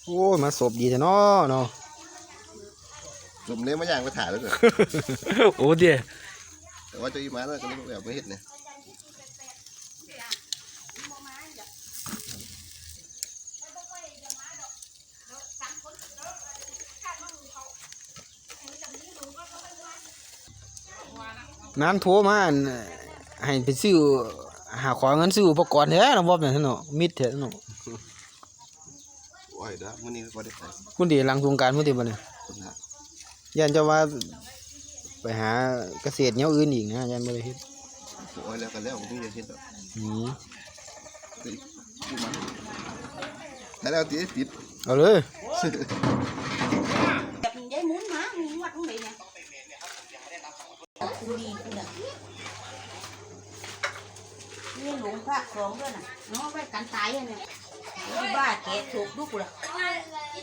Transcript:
ໂອ້ຍ ມາສົບດີແທ້ເນາະ ເນາະ ສົບເລີຍ ມາຍ່າງໄປຖ້າແລ້ວເດີ ໂອ້ເດ ແຕ່ວ່າເຈົ້າອີ່ມາແລ້ວກໍເລີຍແບບມາເຮັດນີ້ ນັ້ນໂທມາ ອັນ ໃຫ້ໄປຊື້ ຫາຂໍເງິນຊື້ອຸປະກອນແທ້ເນາະ ບອບນັ້ນເນາະ ມິດແທ້ເນາະ ໂອ້ຍ ດາ ມື້ນີ້ກໍບໍ່ໄດ້ໄປ ພຸ້ນເດ ຫຼັງສົງການພຸ້ນເດ ບັດນີ້ ພຸ້ນນະ ຢ້ານເຈົ້າວ່າໄປຫາກະເສດແນວອື່ນອີກນະ ຢ້ານບໍ່ໄດ້ເຮັດ ໂອ້ຍ ແລ້ວກໍແລ້ວ ບໍ່ມີຫຍັງເຮັດດອກ ອືມ ໄປແລ້ວຕິ ປິດ ເອົາເລີຍ ແບບຍາຍໝູນມາ ມີງວດຂອງໃດແດ່ ໂອ້ ດີພຸ້ນນະ ມີຫຼວງພະສອງເດີນະ ເນາະ ໄວ້ກັນຕາຍຫັ້ນນະ ບ້າແກະໂສກດຸພຸ້ນລະ ອີ່